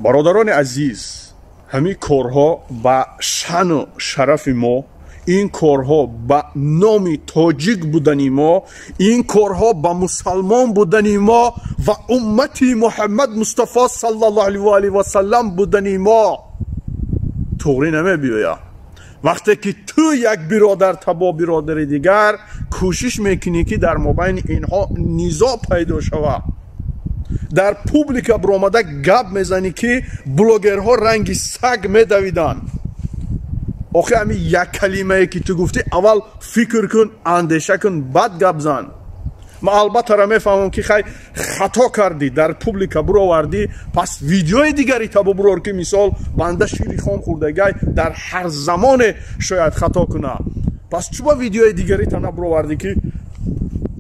Бародарони азиз, ҳамин корҳо ба шаъну шарафи мо, ин корҳо ба номи тоҷик будани мо, ин корҳо ба мусалмон будани мо ва уммати Муҳаммад Мустафо саллаллоҳу алайҳи васаллам будани мо туғрӣ намебиёяд. Вақте ки ту як биродар табо биродари дигар кӯшиш мекунӣ, ки дар мобайни инҳо низоъ пайдо шавад, дар публика биромада гап мезанӣ, ки блогерҳо ранги саг медавиданд. Охи, ҳамин як калимае, ки ту гуфтӣ, аввал фикр кун, андеша кун, баъд гап зан. Ман албаттара мефаҳмам, ки хай, хато кардӣ, дар публика буровардӣ. Пас видеои дигари табо бурор, ки мисол банда шири хом хӯрдагай, дар ҳар замоне шояд хато куна. Пас чӯба видеои дигарита набуровардӣ, ки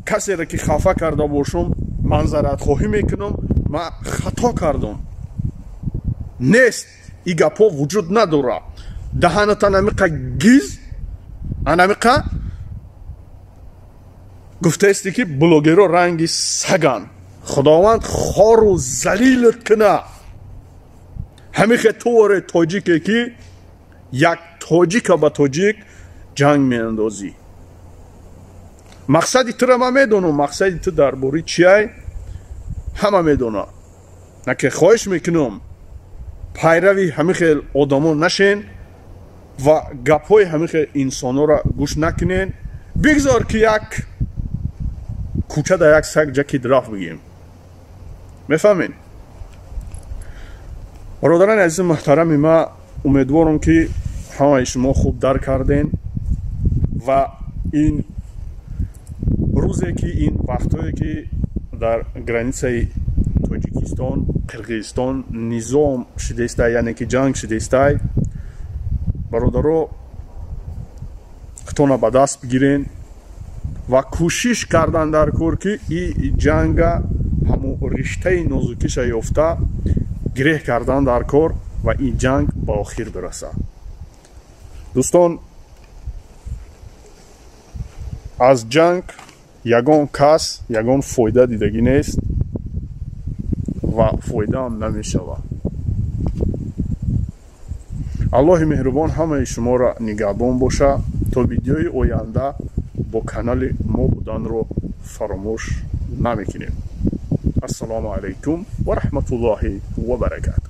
касеро ки хафа карда бошум, манзаратхоҳӣ мекунам, ман хато кардам? Нест, и гапҳо вуҷуд надорад. Даҳаната намиқа гиз, анамиқа гуфтаисте, ки блогеро ранги саганд. Худованд хору залилат куна. Ҳамихе туворе тоҷике, ки як тоҷика ба тоҷик ҷанг меандозӣ. Мақсади тура ман медонам, мақсади ту дар бораи чиай, ҳама медонад. Наке хоҳиш мекунам, пайрави ҳамин хел одамон нашен ва гапҳои ҳамин хел инсонҳоро гӯш накунен. Бигзор, ки як кӯча дар як саг ҷакид рафт бигем, мефаҳмед? Бародарани азизи муҳтарами ма, умедворам, ки ҳамаи шумо хуб дарк карден ва ин рӯзе, ки ин вақтҳое, ки дар границаи Тоҷикистон, Қирғизистон низом шидестай, яъне ки ҷанг шидестай, бародаро, худтона ба даст бигирен ва кӯшиш кардан дар кор, ки и ҷанга ҳамон риштаи нозукиша ёфта, гиреҳ кардан дар кор ва ин ҷанг ба охир бирасад. Дӯстон, аз ҷанг ягон кас ягон фоида дидагӣ нест ва фоидаам намешавад. Аллоҳи меҳрубон ҳамаи шуморо нигаҳбон боша. То видеои оянда бо канали мо буданро фаромӯш намекунем. Ассалому алайкум ва раҳматуллоҳи ва баракату.